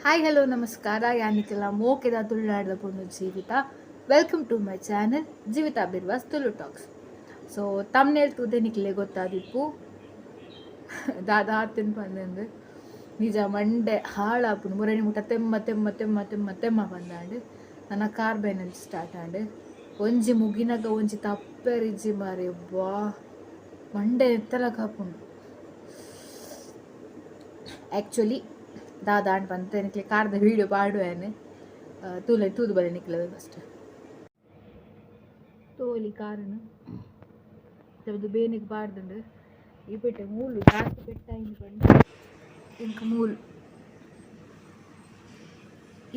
Hi, hello, ನಮಸ್ಕಾರ. ಯಾನಿಕಲ ಮೋಕೆದ ತುಳುನಾಡದ ಪೊಣ್ಣು ಜೀವಿತ. Welcome to my channel, Jeevitha Birwas Tulu talks. So thumbnail ತೂದೆ ನಿಕ್ಲೆ ಗೊತ್ತಾದಿಪ್ಪು ದಾದ ಆತಿನ್ ಪಂದಂದು. ನಿಜ ಮಂಡೆ ಹಾಳಾಪುಂಡು. ಮುರಣಿ ಮುಟ್ಟ ತೆಮ್ಮ ತೆಮ್ಮ ತೆಮ್ಮ ತೆಮ್ಮ ತೆಮ್ಮ ಬಂದಾಂಡ್. ನನ್ನ ಕಾರ್ ಬೇನಲ್ಲಿ ಸ್ಟಾರ್ಟ್ ಆಂಡ್. ಒಂಜಿ ಮುಗಿನಗ ಒಂಜಿ ತಪ್ಪೆರಿಜ್ಜಿ ಮಾರೆ. ವಾ, ಮಂಡೆ ಎತ್ತಲಕ ಆಪುಂಡು. ಆ್ಯಕ್ಚುಲಿ ದಾದ ಆಂಡ್ ಪಂತೆ ನಿಕ್ಲೆ ಕಾರ್ದ ವೀಡಿಯೋ ಪಾಡುವೇನೆ. ತೂಲೆ, ತೂದು ಬಲೆ ನಿಕ್ಲೆ ಫಸ್ಟ್. ತೋಲಿ ಕಾರನು ಅದು ಬೇನೆಗ್ ಪಾಡ್ದುಂಡು. ಈ ಪೆಟ್ಟೆ ಮೂಲು ಜಾಸ್ತಿ ಪೆಟ್ಟಾಯಿನ ಪಂಡ ಎಂಕ್ ಮೂಲು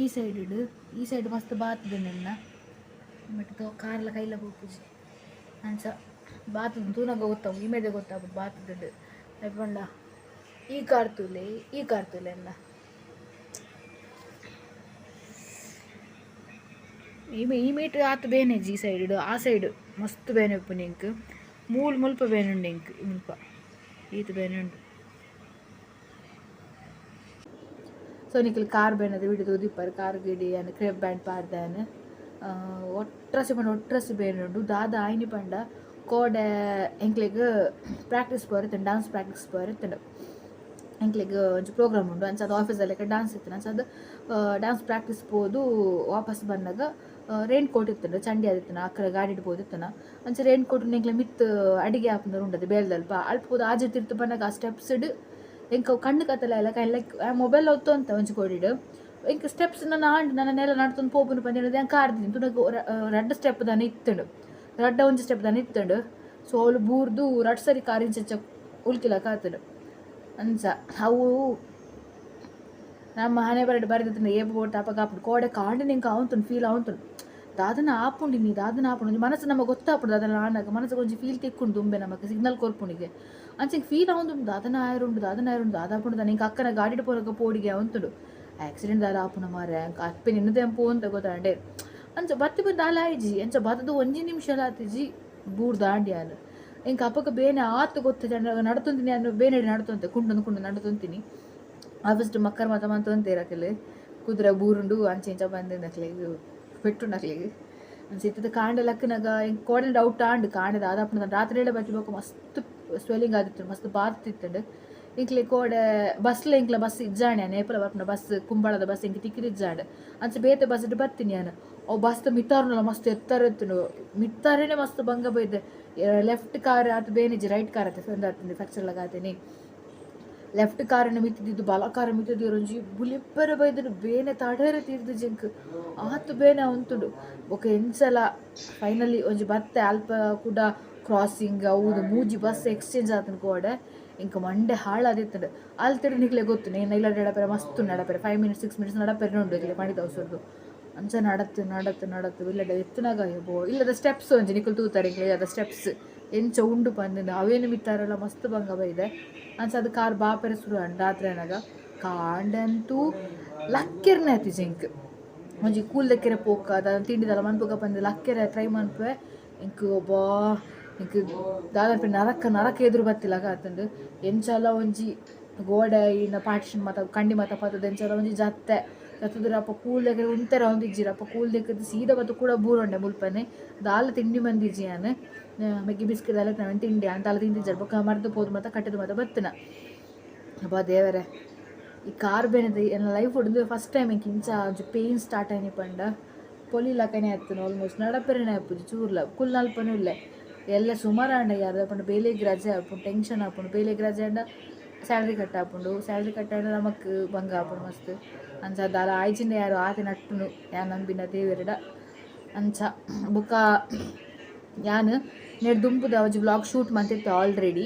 ಈ ಸೈಡ್, ಈ ಸೈಡ್ ಮಸ್ತ್ ಬಾತ್ದುಂಡು ಎನ್ನ. ಬಟ್ ಕಾರ್ಲ ಕೈಲ ಪೋಪುಜಿ. ಅಂಚ ಬಾತುದು ತೂನಗ ಗೊತ್ತಾವು, ಇಮೇದೆ ಗೊತ್ತಾಪುಂಡು ಬಾತುದುಂಡು. ದಾಯೆ ಪಂಡ ಈ ಕಾರ್ ತೂಲೆ, ಈ ಕಾರ್ ತೂಲೆ ಎನ್ನ. ಈ ಈ ಮೀಟ್ ಆತ್ ಬೇನೆಜಿ. ಈ ಸೈಡ್, ಆ ಸೈಡ್ ಮಸ್ತ್ ಬೇನೆ ಉಪ್ಪುಂಡು ಎಂಕ್. ಮೂಲು ಮುಲ್ಪ ಬೇನೆ ಉಂಡು ಎಂಕ್. ಮುಲ್ಪ ಈತ್ ಬೇನೆ ಉಂಡು. ಸೊ ನಿಕುಲು ಕಾರ್ ಬೇನದ ವಿಡಿಯೋ ತೂದಿಪ್ಪರ್. ಕಾರ್ ಗಿಡಿ ಯಾನ್ ಕ್ರೇಪ್ ಬ್ಯಾಂಡ್ ಪಾಡ್ದಾನ್. ಒಟ್ರಾಸಿ ಪಂಡ ಒಟ್ರಾಸಿ ಬೇನೆ ಉಂಡು. ದಾದ ಆಯ್ನಿ ಪಂಡ, ಕೋಡೆ ಎಂಕ್ಲೆಗ್ ಪ್ರಾಕ್ಟೀಸ್ ಪೋರೆ, ಡಾನ್ಸ್ ಪ್ರಾಕ್ಟೀಸ್ ಪೋರೆ ಇತ್ತುಂಡು. ಎಂಕ್ಲೆಗ್ ಒಂಜಿ ಪ್ರೋಗ್ರಾಮ್ ಉಂಡು. ಅಂಚ ಅದು ಆಫೀಸಲ್ಲಿ ಡಾನ್ಸ್ ಇತ್ತು. ಅಂಚ ಅದು ಡಾನ್ಸ್ ಪ್ರಾಕ್ಟೀಸ್ ಪೋದು ವಾಪಸ್ ಬನ್ನಗ ರೈನ್ ಕೋಟ್ ಇತ್ತುಂಡು. ಚಂಡಿ ಆದಿತ್ತುನ ಅಕ್ಕರ ಗಾಡಿಡ್ ಪೋದಿತ್ತುನ. ಅಂಚ ರೈನ್ ಕೋಟ್ ಎಂಕ್ಲೆ ಮಿತ್ತ್ ಅಡಿಗೆ ಆಪುಂದರ್ ಉಂಡದು ಬೇಲ್ದಲ್ಪ. ಅಲ್ಪ ಪೋದು ಆಜೆ ತಿರ್ತು ಬನ್ನಗ ಆ ಸ್ಟೆಪ್ಸ್ ಎಂಕ್ ಅವು ಕಣ್ಣು ಕತ್ತಲೆ ಆಯ್ಲಕ. ಲೈಕ್ ಮೊಬೈಲ್ ಒತ್ತೊಂತ ಒಂಜಿ ಕೋಡಿಡ್. ಎಂಕ್ ಸ್ಟೆಪ್ಸ್ ನನ್ನ ಆಂಡ್ ನನ್ನ ನೆಲ ನಡ್ತೊಂದು ಪೋಪುನು ಪಂದ್ ಎಂಕ್ ಕಾರ್ದಿನಿ. ತುನಗ ರಡ್ಡ್ ಸ್ಟೆಪ್ ದಾನೆ ಇತ್ತುಂಡು, ರಡ್ಡ ಒಂಜಿ ಸ್ಟೆಪ್ ದಾನೆ ಇತ್ತುಂಡು. ಸೊ ಅವ್ಲು ಬೂರ್ದು ರಡ್ಡ್ ಸರಿ ಕಾರ್ ಇಂಚ ಉಲ್ಕಿಲಕ ಆತುಂಡು. ಅಂಚ ಅವು ನಮ್ಮ ಹಣೆ ಬರಡ್ ಬರೆದಿತ್ತುಂಡು. ಏಪ ಬೋಟ್ ಅಪಗ ಆಪುಂಡು. ಕೋಡೆ ಕಾಂಡೆ ಎಂಕ್ ಆವೊಂತುಂಡು, ಫೀಲ್ ಆವೊಂತುಂಡು. ದಾದನ ಆಪುಂಡು ಇನಿ, ದಾದನ ಆಪುಂಡು. ಒಂಜಿ ಮನಸ್ಸು ನಮ ಗೊತ್ತಾಪುಂಡು. ದಾದನ ಆನಗ ಮನಸ್ಸಿಗೆ ಒಂಜಿ ಫೀಲ್ ತಿಕ್ಕುಂಡು. ದುಂಬೆ ನಮಕ್ ಸಿಗ್ನಲ್ ಕೊರ್ಪುಂಡಿಗೆ. ಅಂಚ ಫೀಲ್ ಆವೊಂದುಂಡು, ದಾದನ ಆಯರುಂಡು, ದಾದನ ಆಯರುಂಡು, ದಾದ ಆಪುಂಡು ದಾನ. ಎಂಕ್ ಅಕ್ಕನ ಗಾಡಿಡ್ ಪೋನಗ ಪೋಡಿಗೆ ಆವೊಂತುಂಡು. ಆಕ್ಸಿಡೆಂಟ್ ದಾದ ಆಪುನ ಮಾರ್ರೆ, ಎಂಕ್ ಅಪ್ಪೆ ನಿನ್ನದೇ ಪೋಂತ ಗೊತ್ತಾಂಡೆ. ಅಂಚ ಬತ್ತಿ ಬಂದು ದಾಲ ಆಯ್ಜಿ. ಅಂಚ ಬತ್ತದು ಒಂಜಿ ನಿಮಿಷ ಆತಿಜಿ, ಬೂರ್ದು ಆಂಡಿ ಯಾನ್. ಎಂಕ್ ಅಪಗ ಬೇನೆ ಆತ್ ಗೊತ್ತ ನಡತೊಂತೀನಿ ಯಾನ್. ಬೇನೆ ನಡತೊಂತೆ, ಕುಂಡೊಂದು ಕುಂಡು ನಡತೊಂತೀನಿ. ಆಫೀಸ್ ಮಕ್ಕರ್ ಮಾತ ಮಂತೊಂತೇರ್ ಅಕಲ್. ಕುದುರೆ ಬೂರುಂಡು, ಅಂಚ ಇಂಚ ಬಂದಿಂದ ಅಕ್ಲೆಗ್ ಪೆಟ್ಟುಂಡು ಅಕ್ಲೆಗ್. ಅಂಚ ಇತ್ತದ ಕಾಂಡೆ ಲಕ್ಕನಗ ಎಂಕ್ ಕೋಡೆ ಡೌಟ್ ಆಂಡ್, ಕಾಂಡೆ ದಾದ ಆಪುಂಡು. ರಾತ್ರಿ ಬತ್ತಿ ಬೊಕ ಮಸ್ತ್ ಸ್ವೆಲ್ಲಿಂಗ್ ಆದಿತ್ತುಂಡು, ಮಸ್ತ್ ಬಾತಿತ್ತುಂಡು. ಎಂಕ್ಲೆ ಕೋಡೆ ಬಸ್ಲ ಎಂಕ್ಲ ಬಸ್ ಇಜ್ಜಾಂಡ್. ಯಾನ್ ಏಪಲ ಬರ್ಪುನ ಬಸ್, ಕುಂಬಳದ ಬಸ್ ಎಂಕ್ ತಿಕ್ಕಿದಿಜ್ಜಾಂಡ್. ಅಂಚ ಬೇತೆ ಬಸ್ ಬತ್ತೀನಿ ಯಾನ್. ಅವು ಬಸ್ ಮಿತ್ತಾರುನಲ್ಲ ಮಸ್ತ್ ಎತ್ತರ ಇತ್ತುಂಡು. ಮಿತ್ತಾರನೆ ಮಸ್ತ್ ಬಂಗ ಬೈದೆ. ಲೆಫ್ಟ್ ಕಾರ್ ಆತ್ ಬೇನಿಜಿ, ರೈಟ್ ಕಾರ್ ಆತೆ ಒಂದಾತುಂಡು ಫ್ರಾಕ್ಚರ್ ಆತೇನಿ. ಲೆಫ್ಟ್ ಕಾರನ್ನು ಮಿತ್ತಿದ್ದು ಬಲ ಕಾರ ಮಿತ್ತಿದ್ದು ಒಂಜಿ ಬುಲಿಪ್ಪರೆ ಬೈದುಂಡು. ಬೇನೆ ತಡೆರೆ ತೀರ್ದು ಎಂಕ್, ಆತ್ ಬೇನೆ ಉಂತುಂಡು. ಬೊಕ ಎಂಚಲ ಫೈನಲಿ ಒಂಜಿ ಬತ್ತೆ. ಅಲ್ಪ ಕುಡ ಕ್ರಾಸಿಂಗ್ ಅವು ಮೂಜಿ ಬಸ್ ಎಕ್ಸ್ಚೇಂಜ್ ಆತುಂಡು ಕೋಡೆ. ಎಂಕ್ ಮಂಡೆ ಹಾಳಾದಿತ್ತುಂಡು. ಅಲ್ತಿಡ್ ನಿಕ್ಲೆ ಗೊತ್ತು, ನೇನ ಇಲ್ಲ ನಡಪೆರೆ ಮಸ್ತ್ ನಡಪೆರೆ, 5 ಮಿನಿಟ್ಸ್ 6 ಮಿನಿಟ್ಸ್ ನಡಪೆರೆ ಉಂಡು ಇಕ್ಲೆ ಪಂಡಿತ ಅವಸರದು. ಅಂಚ ನಡತ್ತು ನಡತ್ತು ನಡತ್ತು ಇಲ್ಲದ ಎತ್ತುನಗ ಬೋ ಇಲ್ಲದ ಸ್ಟೆಪ್ಸ್ ಒಂಜಿ ನಿಕುಲು ತೂತಾರೆ. ಇಲ್ಲದ ಸ್ಟೆಪ್ಸ್ ಎಂಚ ಉಂಡು ಪಂದ್. ಅವೇನು ಮಿತ್ತಾರಲ್ಲ ಮಸ್ತ್ ಬಂಗ ಬೈದೆ. ಅಂಚ ಅದು ಕಾರ್ ಬಾಪೆರೆ ಶುರು ಆಂಡ್ ರಾತ್ರಿ ಆನಗ. ಕಾಂಡಂತೂ ಲಕ್ಕೆರ್ನೆ ಆತಿಜಿ ಎಂಕ್. ಒಂಜಿ ಕೂಲ್ ದಕ್ಕೆರೆ ಪೋಕ ದಾದ ತಿಂಡಿದಲ್ಲ ಮನ್ಪುಗ ಪಂದ್ ಲಕ್ಕೆರೆ ಟ್ರೈ ಮನ್ಪುವೆ. ಎಂಕ್ ಒಬ್ಬಾ ಎಂಕ್ ದಾದ ನರಕ ನರಕ ಎದುರು ಬತ್ತಿಲಕ ಆತುಂಡು. ಎಂಚಲ ಒಂಜಿ ಗೋಡೆ ಇನ್ನ ಪಾರ್ಟಿಷನ್ ಮಾತ ಕಂಡಿ ಮಾತ ಪತ್ತುದು ಎಂಚಲ ಒಂಜಿ ಜತ್ತೆ. ಜತ್ತುದು ಅಪ್ಪ ಕೂಲ್ ದಕ್ಕೆರೆ ಉಂತೆರೆ ಆವೊಂದಿಜ್ಜಿರ. ಅಪ್ಪ ಕೂಲ್ ದೆಕ್ಕುದು ಸೀದಾ ಬತ್ತ್ ಕೂಡ ಬೂರೊಂಡೆ ಮುಲ್ಪನೆ. ದಾಲ ತಿಂಡಿ ಮಂದಿಜ್ಜಿ ಯಾನ್. ಮೆಗ್ಗಿ ಬಿಸ್ಕೆಟ್ ದಾಲ ತಿಂಡಿ ಯಾನ್ ದಾಲ ತಿಂದಿಜ್ಜಾರ್. ಬೊಕ್ಕ ಮರ್ದ್ ಪೋದು ಮಾತ ಕಟ್ಟುದು ಮಾತ ಬತ್ತಿನ. ಅಬ್ಬಾ ದೇವರೇ, ಈ ಕಾರ್ ಬೇನೆದ ಎನ್ನ ಲೈಫ್ ಉಂದು ಫಸ್ಟ್ ಟೈಮ್ ಎಂಕ್ ಇಂಚ ಒಂಜಿ ಪೇನ್ ಸ್ಟಾರ್ಟ್ ಆಯ್ನಿ ಪಂಡ. ಪೊಲಿಲಕನೆ ಆತುಂಡು ಆಲ್ಮೋಸ್ಟ್. ನಡಪೆರೆನೆ ಆಪುಜಿ ಚೂರ್ಲ. ಕುಲ್ನಲ್ಪನೂ ಇಲ್ಲ. ಎಲ್ಲ ಸುಮಾರು ಆಂಡ ಯಾರ್ ಪಂಡ ಬೇಲೆಗ್ ರಜೆ ಆಪುಂಡು, ಟೆನ್ಷನ್ ಆಪುಂಡು. ಬೇಲೆಗ್ ರಜೆ ಆಂಡ ಸ್ಯಾಲ್ರಿ ಕಟ್ ಆಪುಂಡು. ಸ್ಯಾಲ್ರಿ ಕಟ್ ಆಂಡ ನಮಕ್ ಬಂಗ ಆಪುಂಡು ಮಸ್ತ್. ಅಂಚ ದಾಲ ಆಯ್ಜಿಂಡ ಯಾರು ಆತೆ ನಟ್ಟುನು ಯಾನ್ ನಂಬಿನ ದೇವೆರೆಡ. ಅಂಚ ಬೊಕ ಯಾನ್ ನೆಡ್ ದುಂಬುದ ಒಂಜಿ ವ್ಲಾಗ್ ಶೂಟ್ ಮಂತಿತ್ತೆ ಆಲ್ರೆಡಿ.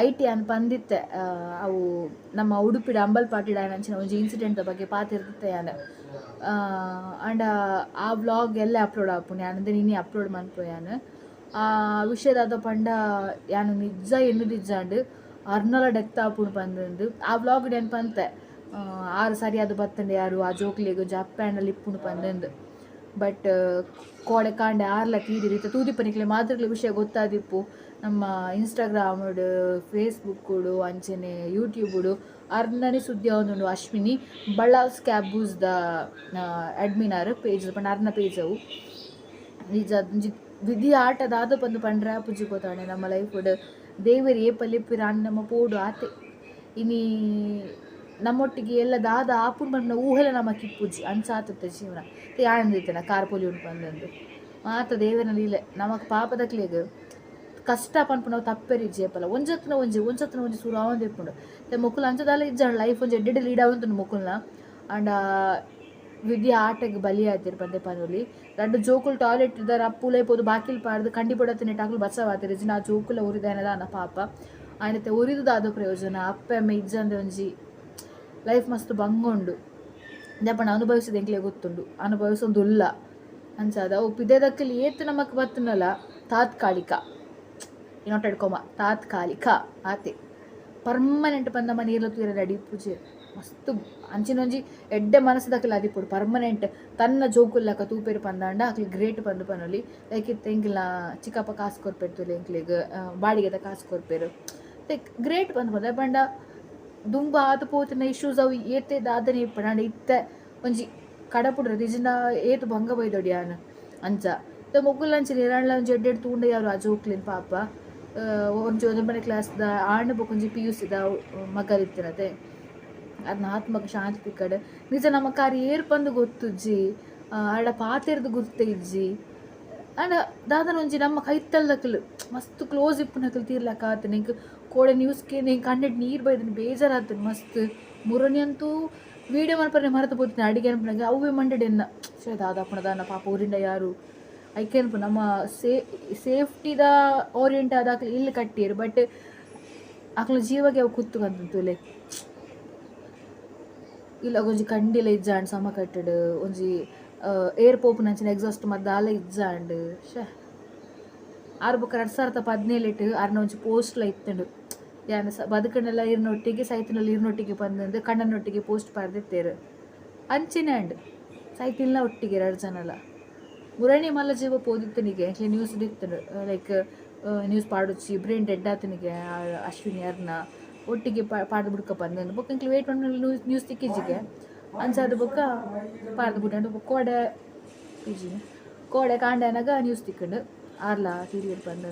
ಐಟ್ ಯಾನ್ ಪಂದಿತ್ತೆ, ಅವು ನಮ್ಮ ಉಡುಪಿಡ್ ಅಂಬಲ್ಪಾಟಿಡ್ ಆಯಿನಂಚಿನ ಒಂಜಿ ಇನ್ಸಿಡೆಂಟ್ ಬಗ್ಗೆ ಪಾತೆರ್ದಿತ್ತೆ ಯಾನ್. ಆಂಡ ಆ ವ್ಲಾಗ್ ಎಲ್ಲೆ ಅಪ್ಲೋಡ್ ಆಪುಂಡು. ಯಾನ್ ಅಂದೆ ಇನಿ ಅಪ್ಲೋಡ್ ಮನ್ಪುವೆ ಯಾನ್. ಆ ವಿಷಯ ದಾದ ಪಂಡ, ಯಾನ್ ನಿಜ ಎನ್ನುದಿಜ್ಜಾಂಡ್ ಅರ್ನಲ ಡೆತ್ ಆಪುಂಡು ಪಂದ್. ಆ ವ್ಲಾಗ್ ಯಾನ್ ಪಂತೆ, ಆರ್ ಸರಿಯಾದ್ ಬತ್ತುಂಡು ಯಾರು, ಆ ಜೋಕ್ಲೆಗ್ ಒಂಜಿ ಅಪ್ಪೆ ಆಂಡಲ ಇಪ್ಪುಂಡು ಪಂದ್. ಬಟ್ ಕೋಡೆ ಕಾಂಡೆ ಆರ್ಲ ತೀರಿರ್. ಇತ್ತೆ ತೂದಿಪ್ಪ ನಿಕ್ಲೆ ಮಾತೆರ್ಗ್ಲ ವಿಷಯ ಗೊತ್ತಾದಿಪ್ಪು. ನಮ್ಮ ಇನ್ಸ್ಟಾಗ್ರಾಮ್ಡ್, ಫೇಸ್ಬುಕ್ಡ್ ಅಂಚೆನೆ ಯೂಟ್ಯೂಬ್ಡ್ ಅರ್ನನೆ ಸುದ್ದಿ ಆವೊಂದುಂಡು. ಅಶ್ವಿನಿ ಬಳ್ಳಾಲ್ಸ್ ಕ್ಯಾಬೂಸ್ ದ ಅಡ್ಮಿನ್ ಆರ್ ಪೇಜ್ ಪಂಡ ಅರ್ನ ಪೇಜ್ ಅವು. ನಿಜ ಒಂಜಿ ವಿಧಿ ಆಟ ದಾದ ಪಂದ್ ಪಂಡ್ರೆ ಆಪುಜಿ ಗೊತ್ತಾಂಡೆ. ನಮ್ಮ ಲೈಫ್ಡ್ ದೇವೆರ್ ಏಪ ಲೆಪ್ಪುವೆರ್ ಆಂಡ ನಮ್ಮ ಪೋಡು ಆತೆ. ಇನಿ ನಮ್ಮೊಟ್ಟಿಗೆ ಎಲ್ಲ ದಾದ ಆಪುಂಡು ಪನ್ಪಿನ ಊಹೆಲ ನಮಕ್ ಇಪ್ಪುಜಿ ಅಂಚ ಆತುತ್ತೆ ಜೀವನ. ಯಾನ್ ಇತ್ತಿನ ಕಾರ್ ಪೊಲಿಯುಂಡು ಪಂದ್ ಮಾತ ದೇವೆರ್ನ ಲೀಲೆ. ನಮಕ್ ಪಾಪದಕ್ಲೆಗ್ ಕಷ್ಟ ಪನ್ಪುನವು ತಪ್ಪೆರಿಜ್ಜಿ ಏಪಲ. ಒಂಜತ್ನ ಒಂಜಿ ಒಂಜತ್ನ ಒಂಜಿ ಸುರು ಆವೊಂದು ಇಪ್ಪುಂಡು. ಇತ್ತೆ ಮೊಕುಲು ಅಂಚ ದಾಲ ಇಜ್ಜಾಂಡ್ ಲೈಫ್ ಒಂಜಿ ಎಡ್ಡೆ ಎಡ್ಡೆ ಲೀಡ್ ಆವೊಂದುಂಡು ಮೊಕುಲ್ನ. ಆಂಡ ವಿಧಿ ಆಟಗ್ ಬಲಿ ಆತೆರ್ ಪಂದೆ ಪನೊಲಿ. ರಡ್ಡ್ ಜೋಕುಲು ಟಾಯ್ಲೆಟ್ ದ ರಪ್ಪುಲೇ ಪೋದು ಬಾಕಿಲ್ ಪಾಡ್ದ್ ಕಂಡಿ ಪೊಡತಿನೆಟ್ ಅಕುಲು ಬಚಾವ್ ಆತೆರ್. ಇಜ್ಜಿಂಡ ಆ ಜೋಕುಲ ಒರಿದಾಯಿನ ದಾನ ಪಾಪ. ಆಂಡ ಇತ್ತೆ ಒರಿದ್ ದಾದ ಪ್ರಯೋಜನ ಅಪ್ಪೆ ಅಮ್ಮೆ ಇಜ್ಜಂದೆ ಒಂಜಿ ಲೈಫ್ ಮಸ್ತ್ ಬಂಗ ಉಂಡು. ದಾಯೆ ಪಂಡ ಅನುಭವಿಸಿದ ಎಂಕ್ಲೆಗ್ ಗೊತ್ತುಂಡು. ಅನುಭವಿಸೊಂದು ಉಲ್ಲ. ಅಂಚಾದ್ ಅವು ಪಿದಯ್ದಕುಲು ಏತ್ ನಮಕ್ ಬತ್ತ್ಂಡಲ ತಾತ್ಕಾಲಿಕ. ಇನ್ವರ್ಟೆಡ್ ಕೊಮ ತಾತ್ಕಾಲಿಕ ಆತೆ. ಪರ್ಮನೆಂಟ್ ಪಂದ್ ನಮ ನೀರ್ಲ ತೂಯೆರೆ ರೆಡಿ ಇಪ್ಪುಜೆರ್. ಮಸ್ತ್ ಅಂಚಿನ ಒಂಜಿ ಎಡ್ಡೆ ಮನಸ್ದಕುಲು ಆದಿಪ್ಪೊಡು ಪರ್ಮನೆಂಟ್ ತನ್ನ ಜೋಕುಲ್ಲಕ ತೂಪೆರ್ ಪಂದಾಂಡ ಅಕ್ಲ್ ಗ್ರೇಟ್ ಪಂದ್ ಪನೊಲಿ. ಲೈಕ್ ಇತ್ತೆ ಎಂಕ್ಲ್ನ ಚಿಕ್ಕಪ್ಪ ಕಾಸ್ ಕೊರ್ಪೆರ್ ತೂಲೆ ಎಂಕ್ಲೆಗ್ ಬಾಡಿಗೆದ ಕಾಸ್ ಕೊರ್ಪೆರ್. ಲೈಕ್ ಗ್ರೇಟ್ ಪಂದ್ ಪಂಡ ಪಂಡ ದುಂಬು ಆದ್ ಪೋತಿನ ಇಶ್ಯೂಸ್ ಅವು ಏತೆ ದಾದನೆ ಇಪ್ಪಡ್ ಆಂಡ ಇತ್ತೆ ಒಂಜಿ ಕಡಪುಡ್ರೆ ನಿಜಿಂಡ ಏತ್ ಬಂಗ ಬೈದೊಡು ಯಾನ್ ಅಂಚ. ಇತ್ತೆ ಮೊಕುಲು ಅಂಚನೆ ಏರಾಂಡಲ ಒಂಜಿ ಎಡ್ಡೆ ಎಡ್ಡೆ ತೂಂಡ ಯಾರು ಆ ಜೋಕ್ಲೆನ್ ಪಾಪ. ಒಂಜಿ ಒಂಜೊಂಬನೇ ಕ್ಲಾಸ್ದ ಆಣ್ ಬೊಕೊಂಜಿ ಪಿ.ಯು.ಸಿ ದ ಮಗಲ್ ಇತ್ತಿನತೆ. ಆರ್ನ ಆತ್ಮಗ್ ಶಾಂತಿ ತಿಕ್ಕಡ್. ನಿಜ ನಮಕ್ ಆರ್ ಏರ್ ಪಂದ್ ಗೊತ್ತುಜ್ಜಿ. ಆರ್ಡ ಪಾತೆರ್ದ್ ಗುರ್ತ ಇಜ್ಜಿ. ಆಂಡ ದಾದನ ಒಂಜಿ ನಮ್ಮ ಕೈತಲ್ದಕುಲು ಮಸ್ತ್ ಕ್ಲೋಸ್ ಇಪ್ಪುನಕುಲು ತೀರ್ಲಕ ಆತ್ಂಡ್. ಎಂಕ್ ಕೋಡೆ ನ್ಯೂಸ್ ಕೇಂದ್ ಎಂಕ್ ಕಣ್ಣೆಡ್ ನೀರ್ ಬೈದ್ಂಡ್ ಬೇಜಾರಾತ್ಂಡ್ ಮಸ್ತ್. ಮುರನಿ ಅಂತೂ ವೀಡಿಯೋ ಮನ್ಪರೆ ಮರತ್ ಪೋತಿನಿ ಅಡಿಗೆ ಅನ್ಪುನಗ ಅವ್ವೆ ಮಂಡೆಡ್ ಎನ್ನ ಛೆ ದಾದಾಪುಂಡ ದಾನ್ನ ಪಾಪ ಒರಿಂಡ ಯಾರು. ಐಕೆ ಅನ್ಪುನು ನಮ್ಮ ಸೇಫ್ಟಿದ ಓರಿಯೆಂಟ್ ಆದ್ ಅಕ್ಲ್ ಇಲ್ಲ್ ಕಟ್ಟಿಯೆರ್ ಬಟ್ ಅಕ್ಲ್ನ ಜೀವಗೆ ಅವು ಕುತ್ತು ಕಂತುಂಡು ತೂಲೆ. ಇಲ್ಲಗ್ ಒಂಜಿ ಕಂಡಿಲ ಇಜ್ಜಾಂಡ್ ಸಮ ಕಟ್ಟಡ್ ಒಂಜಿ ಏರ್ ಪೋಪುನಂಚಿನ ಎಕ್ಸಾಸ್ಟ್ ಮಾತ ದಾಲ ಇಜ್ಜಾಂಡ್ ಶೇ. ಆರ್ ಬೊಕ 2017 ಟ್ ಆರ್ನ ಒಂಜಿ ಪೋಸ್ಟ್ ಲ ಇತ್ತ್ಂಡ್ ಯಾನ್ ಬದುಕುಂಡಲ ಇರ್ನೊಟ್ಟಿಗೆ ಸೈತ್ಂಡಲ ಇರ್ನೊಟ್ಟಿಗೆ ಪಂದ್ ಕಣ್ಣನೊಟ್ಟಿಗೆ ಪೋಸ್ಟ್ ಪಾಡ್ದಿತ್ತೆರ್ ಅಂಚೆನೆ ಆಂಡ್ ಸೈತಿನ್ಲ ಒಟ್ಟಿಗೆ ರಡ್ಡ್ ಜನಲ. ಮುರಣಿ ಮಲ್ಲ ಜೀವ ಪೋದಿತ್ತನಿಗೆ ಎಂಕ್ಲೆ ನ್ಯೂಸ್ ಡ್ ಇತ್ತ್ಂಡ್ ಲೈಕ್ ನ್ಯೂಸ್ ಪಾಡೊಚ್ಚಿ ಬ್ರೈನ್ ಡೆಡ್ ಆತನಿಗೆ ಅಶ್ವಿನಿ ಅರ್ನ ಒಟ್ಟಿಗೆ ಪಾಡ್ದ್ ಬುಡ್ಕ ಪಂದ್ ಬೊಕ ಎಂಕ್ಲೆ ವೇಟ್ ಮನ್ಪುನ ನ್ಯೂಸ್ ತಿಕ್ಕಿಜಿಗೆ ಅಂಚಾದ್ ಬೊಕ ಪಾಡ್ದ್ ಬುಡ್ಂಡ್ ಬೊಕ ಕೋಡೆ ಇಜ್ಜಿ ಕೋಡೆ ಕಾಂಡೆ ಆನಗ ನ್ಯೂಸ್ ತಿಕ್ಕ್ಂಡ್ ಆರ್ಲ ತೀರಿಯೆರ್ ಪಂದ್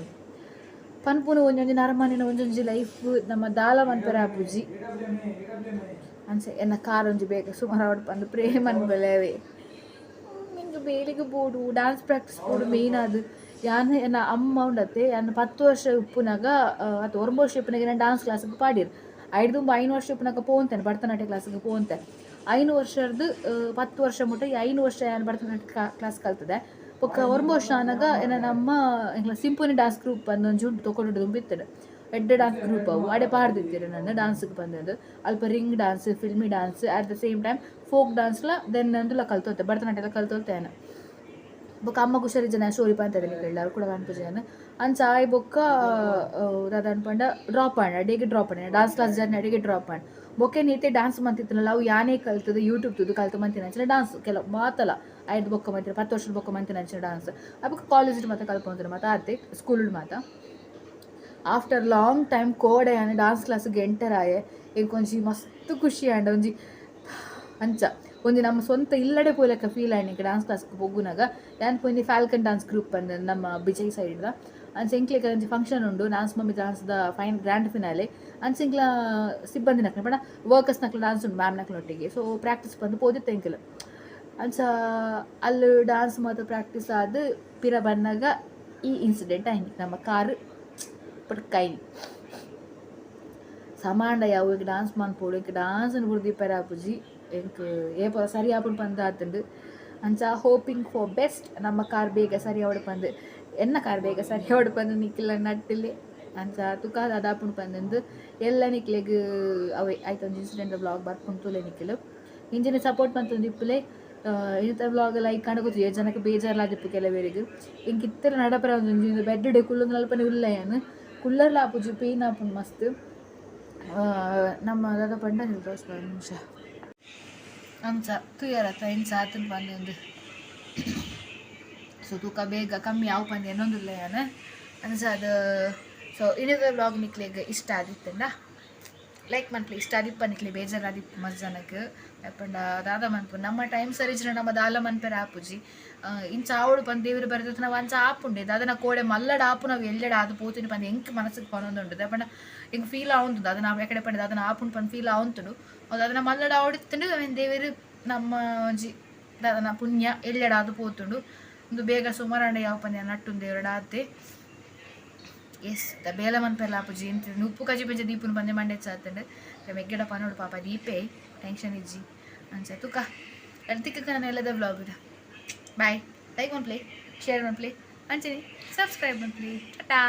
ಪನ್ಪುನು ಒಂಜೊಂಜಿ ನರಮಾನಿನ ಒಂಜೊಂಜಿ ಲೈಫ್ ನಮ್ಮ ದಾಲ ಮನ್ಪೆರೆ ಆಪುಜಿ ಅಂಚ ಎನ್ನ ಕಾರ್ ಒಂಜಿ ಬೇಗ ಸುಮಾರ್ ಆವಡ್ ಪಂದ್ ಪ್ರೇ ಮನ್ಪುಲೆವೆ. ಎಂಕ್ ಬೇಲೆಗ್ ಬೋಡು ಡಾನ್ಸ್ ಪ್ರಾಕ್ಟೀಸ್ ಬೋಡು ಮೇನ್ ಆದ್ ಯಾನ್ ಎನ್ನ ಅಮ್ಮ ಉಂಡತೆ ಯಾನ್ ಪತ್ತ್ ವರ್ಷ ಇಪ್ಪುನಗ ಅತ್ತ್ ಒರ್ಂಬ ವರ್ಷ ಇಪ್ಪುನಗ ಎನನ್ ಡಾನ್ಸ್ ಕ್ಲಾಸ್ಗ್ ಪಾಡ್ಯೆರ್. ಐಡ್ದ್ ದುಂಬು ಐನ್ ವರ್ಷ ಇಪ್ಪುನಗ ಪೋವೊಂತೆನ್ ಭರತನಾಟ್ಯ ಕ್ಲಾಸ್ಗ್ ಪೋವೊಂತೆ. ಐನ್ ವರ್ಷರ್ದ್ ಪತ್ತ್ ವರ್ಷ ಮುಟ ಈ ಐನ್ ವರ್ಷ ಯಾನ್ ಭರತನಾಟ್ಯ ಕ್ಲಾಸ್ ಕಲ್ತ್ದೆ. ಬೊಕ್ಕ ಒರ್ಂಬ ವರ್ಷ ಆನಗ ಎನನ್ ಅಮ್ಮ ಎಂಕ್ಲ ಸಿಂಫೋನಿ ಡಾನ್ಸ್ ಗ್ರೂಪ್ ಪಂದ್ ಒಂಜಿ ಉಂಡು ತೊಕೊಟ್ಟುಡು ದುಂಬು ಇತ್ತ್ಂಡ್. ಎಡ್ಡೆ ಡಾನ್ಸ್ ಗ್ರೂಪ್ ಅವು ಅಡೆ ಪಾಡ್ದಿತ್ತೆರ್ ಎನನ್ ಡಾನ್ಸ್ಗ್ ಪಂದ್ ಅಲ್ಪ ring dance, filmy dance at the same time folk ಡಾನ್ಸ್ಲ then ಉಂದುಲ ಕಲ್ತೊಂತೆ ಭರತನಾಟ್ಯಲ ಕಲ್ತೊಂತೆ ಯಾನ್. ಬೊಕ್ಕ ಅಮ್ಮಗ್ ಹುಷಾರಿಜ್ಜಂದೆ ಯಾನ್ ಸ್ಟೋರಿ ಪಂತೆ ನಿಕಲ್ಡ ಅವು ಕುಡ ಪನ್ಪುಜಿ ಯಾನ್. ಅಂಚ ಆಯಿ ಬೊಕ್ಕ ದಾದ ಪಂಡ ಡ್ರಾಪ್ ಆಂಡ್ ಅಡೆಗ್ ಡ್ರಾಪ್ ಆಂಡ್ ಡಾನ್ಸ್ ಕ್ಲಾಸ್ ಜರ್ನಿ ಅಡೆಗೆ ಡ್ರಾಪ್ ಆಂಡ್. ಬೊಕ್ಕ ಇತ್ತೆ ಡಾನ್ಸ್ ಮಂತಿತ್ತುಂಡಲ ಅವು ಯಾನೇ ಕಲ್ತುದು ಯೂಟ್ಯೂಬ್ ತೂದು ಕಲ್ತ್ ಮಂತಿನಂಚಿನ ಡಾನ್ಸ್ ಕೆಲವು ಮಾತಲ ಐಡ್ದ್ ಬೊಕ್ಕ ಮಂತಿನ ಪತ್ತ್ ವರ್ಷದ ಬೊಕ್ಕ ಮಂತಿನಂಚಿನ ಡಾನ್ಸ್ ಅಪಗ ಕಾಲೇಜ್ಡ್ ಮಾತ ಕಲ್ಪೊಂದುಲ್ಲೆ ಮಾತ ಆತೆ ಸ್ಕೂಲ್ಡ್ ಮಾತ. ಆಫ್ಟರ್ ಲಾಂಗ್ ಟೈಮ್ ಕೋಡೆ ಯಾನ್ ಡಾನ್ಸ್ ಕ್ಲಾಸ್ಗ್ ಎಂಟರ್ ಆಯೆ ಎಂಕ್ ಒಂಜಿ ಮಸ್ತ್ ಖುಷಿ ಆಂಡ್ ಒಂಜಿ ಅಂಚ ಒಂಜಿ ನಮ್ಮ ಸ್ವಂತ ಇಲ್ಲಡೆ ಪೋಯಿಲೆಕ್ಕ ಫೀಲ್ ಆಂಡ್ ಎಂಕ್ ಡಾನ್ಸ್ ಕ್ಲಾಸ್ಗ್ ಪೊಗ್ಗುನಗ ಯಾನ್ ಪೋಯಿನಿ ಫ್ಯಾಲ್ಕನ್ ಡಾನ್ಸ್ ಗ್ರೂಪ್ ಪಂದ್ ನಮ್ಮ ಬಿಜೈ ಸೈಡ್ದ ಅಂಚ ಎಂಕ್ಲೆಗ್ ಒಂಜಿ ಫಂಕ್ಷನ್ ಉಂಡು ಡಾನ್ಸ್ ಮಮ್ಮಿ ಡಾನ್ಸ್ದ ಫೈನ್ ಗ್ರ್ಯಾಂಡ್ ಫಿನಾಲೆ ಅಂಚ ಎಂಕ್ಲ ಸಿಬ್ಬಂದಿನಕ್ಲು ಪಂಡ ವರ್ಕರ್ಸ್ ನಕ್ಲು ಡಾನ್ಸ್ ಉಂಡು ಮ್ಯಾಮ್ ನಕ್ಲೊಟ್ಟಿಗೆ ಸೊ ಪ್ರಾಕ್ಟೀಸ್ ಪಂದ್ ಪೋದಿತ್ತೆ ಎಂಕುಲು ಅಂಚ ಅಲ್ಲು ಡಾನ್ಸ್ ಮಾತ ಪ್ರಾಕ್ಟೀಸ್ ಆದ್ ಪಿರ ಬನ್ನಗ ಈ ಇನ್ಸಿಡೆಂಟ್ ಆಯಿನಿ ನಮ್ಮ ಕಾರ್ ಪುಟ್ಕಾಯಿನಿ ಸಮಾಂಡ ಯಾವು ಎಂಕ್ ಡಾನ್ಸ್ ಮನ್ಪೊಡು ಎಂಕ್ ಡಾನ್ಸ್ ನ್ ಪೂರ ದೀಪೆರೆ ಆಪುಜಿ ಎಂಕ್ ಏಪಲ ಸರಿ ಆಪುಂಡು ಪಂದ್ ಆತುಂಡು ಅಂಚ ಹೋಪಿಂಗ್ ಫಾರ್ ಬೆಸ್ಟ್ ನಮ್ಮ ಕಾರ್ ಬೇಗ ಸರಿ ಆವಡ್ ಪಂದ್ ಎನ್ನ ಕಾರ್ ಬೇಗ ಸರಿ ಆವಡ್ ಪಂದ್ ನಿಕ್ಲೆನ ನಟ್ಟುಲೆ ಅಂಚ ತುಕ ದಾದ ಆಪುಂಡು ಪಂದ್ ಎಲ್ಲ ನಿಕ್ಲೆಗ್ ಅವೇ ಐತ ಒಂಜಿ ಇನ್ಸಿಡೆಂಟ್ ವ್ಲಾಗ್ ಬರ್ಪುಂಡು ತೂಲೆ ನಿಕ್ಲು ಇಂಚನೆ ಸಪೋರ್ಟ್ ಮಂತೊಂದು ಇಪ್ಪುಲೆ ಇನಿತ ವ್ಲಾಗ್ ಲೈಕ್ ಆಂಡ ಗೊತ್ತುಜಿ ಏತ್ ಜನಕ್ ಬೇಜಾರ್ಲ ಆದಿಪ್ಪು ಕೆಲವೆರೆಗ್ ಎಂಕ್ ಇತ್ತೆಲ ನಡಪರೆ ಆವೊಂದುಂಡು ಒಂಜಿ ಬೆಡ್ ಡೆ ಕುಲ್ಲೊಂದು ಅಲ್ಪನೆ ಉಲ್ಲೆ ಯಾನ್ ಕುಲ್ಲರ್ಲ ಆಪುಜಿ ಪೈನ್ ಆಪುಂಡು ಮಸ್ತ್ ನಮ್ಮ ದಾದ ಪಂಡ ತೋಜ್ಪಾವೆ ಒಂಜಿ ನಿಮಿಷ. ಅಂಚ ತೂಯರತ್ತ ಎಂಚ ಆತುಂಡು ಪಂದ್. ಸೊ ತೂಕ ಬೇಗ ಕಮ್ಮಿ ಆವು ಪಂದ್ ಎನ್ನೊಂದುಲ್ಲೆ ಯಾನ್. ಅಂಚಾದ್ ಸೊ ಇನಿದ ವ್ಲಾಗ್ ನಿಕ್ಲೆಗ್ ಇಷ್ಟ ಆದಿತ್ತುಂಡ ಲೈಕ್ ಮನ್ಪುಲೆ. ಇಷ್ಟ ಆದಿಪ್ಪ ನಿಕ್ಲೆ, ಬೇಜಾರಾದಿಪ್ಪು ಮಸ್ತ್ ಜನಕ್. ಪಂಡ ದಾದ ಮನ್ಪು, ನಮ್ಮ ಟೈಮ್ ಸರಿ ಇಜ್ಜಿಂಡ ನಮ್ಮ ದಾಲ ಮನ್ಪೆರೆ ಆಪುಜಿ. ಇಂಚ ಆವೊಡು ಪಂದ್ ದೇವೆರ್ ಬರೆದಿತ್ತ್ಂಡ ಅವು ಅಂಚ ಆಪುಂಡೆ. ದಾದನ ಕೋಡೆ ಮಲ್ಲಡ್ ಆಪುನವು ಎಲ್ಯಡ್ ಆದ್ ಪೋತಿನಿ ಪಂದ್ ಎಂಕ್ ಮನಸ್ಗ್ ಪನೊಂದುಂಡು. ದಾಯೆ ಪಂಡ ಎಂಕ್ ಫೀಲ್ ಆವೊಂದುಂಡು, ದಾದನ ಎಕಡೆ ಪಂಡ ದಾದನ ಆಪುಂಡು ಪಂದ್ ಫೀಲ್ ಆವೊಂತುಂಡು. ಅವು ದಾದನ ಮಲ್ಲಡ್ ಆವೊಡಿತ್ತ್ಂಡ್, ಅವೆನ್ ದೇವೆರ್ ನಮ್ಮ ಒಂಜಿ ದಾದನ ಪುಣ್ಯ ಎಲ್ಯಡ್ ಆದ್ ಪೋತುಂಡು. ಉಂದು ಬೇಗ ಸುಮಾರಾಂಡ ಯಾವು ಪಂದ್ ಯಾನ್ ನಟ್ಟುನು ದೇವೆರ್ಡ ಆತೆ. ಎಸ್ ದ ಬೇಲೆ ಮನ್ಪೆರ್ಲ ಆಪುಜಿ. ಇಂತ ಉಪ್ಪು ಕಜಿಪು ಇಂಚ ದೀಪುನು ಪಂದೆ ಮಂಡೆ ಆತ್ಂಡ್. ಮೆಗ್ಗೆಡ ಪನೊಡು, ಪಾಪ ದೀಪೆ, ಟೆನ್ಷನ್ ಇಜ್ಜಿ. ಅಂಚ ತುಕ ತಿಕ್ಕ ನನ್ನ ಎಲ್ಲದ ವ್ಲಾಗ್. ಬಾಯ್. ಲೈಕ್ ಮನ್ಪುಲೆ, ಶೇರ್ ಮನ್ಪುಲೆ, ಅಂಚನೆ ಸಬ್ಸ್ಕ್ರೈಬ್ ಮನ್ಪುಲೆ. ಟಾಟಾ.